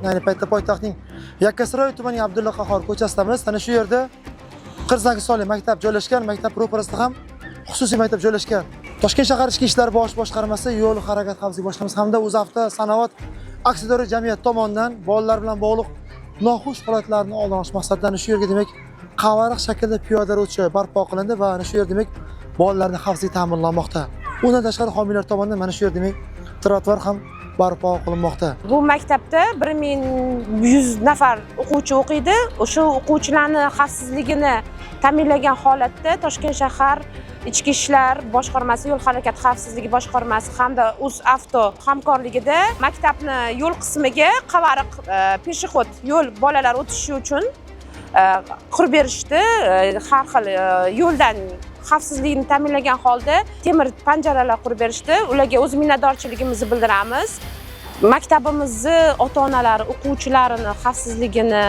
Ayni paytda poytaxtning Yakkasaroy tumanining Abdulla Qahhor ko'chasidamiz. Ana shu yerda 48 sonli maktab joylashgan. Maktab ro'parasida ham xususiy maktab joylashgan. Toshkent shahar Ichki ishlar bosh boshqarmasi, yo'l harakati xavfsizligi boshqarmasi hamda O'zavto sanoat aksiyadorlik jamiyati tomonidan bolalar bilan bog'liq noxush holatlarni oldini olish maqsadida ana shu yerga demak qavariq shaklda piyodalar o'tishi barpo qilindi va ana shu yer demak bolalarning xavfsizligi ta'minlanmoqda. Undan tashqari homiylar tomonidan mana shu yer demak trotuar ham barpo qilinmoqda. Bu maktabda 1100 nafar o'quvchi o'qiydi. O'sha o'quvchilarni xavfsizligini ta'minlagan holatda Toshkent shahar Ichki ishlar boshqarmasi, yo'l harakati xavfsizligi boshqarmasi hamda O'zavto hamkorligida maktabni yo'l qismiga qavariq пешеход yo'l bolalar o'tishi uchun qurib berishdi. Har xil yo'ldan xavfsizligini ta'minlagan holda temir panjaralar qurib berishdi. Ularga o'z minnatdorchiligimizni bildiramiz. Maktabimizni ota-onalari o'quvchilarini xavfsizligini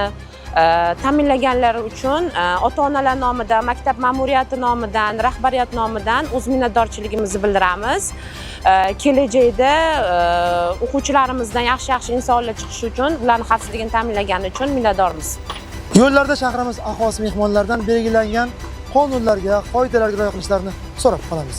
ta'minlaganlari uchun ota-onalar nomidan, maktab ma'muriyati nomidan, rahbariyat nomidan o'z minnatdorchiligimizni bildiramiz. Kelajakda o'quvchilarimizdan yaxshi-yaxshi insonlar chiqishi uchun, ularning xavfsizligini ta'minlagani uchun minnatdormiz. Yo'llarda shahrimiz aholisi mehmonlardan belgilangan qonunlarga, qoidalarga rioya qilishlarini so'rab qolamiz.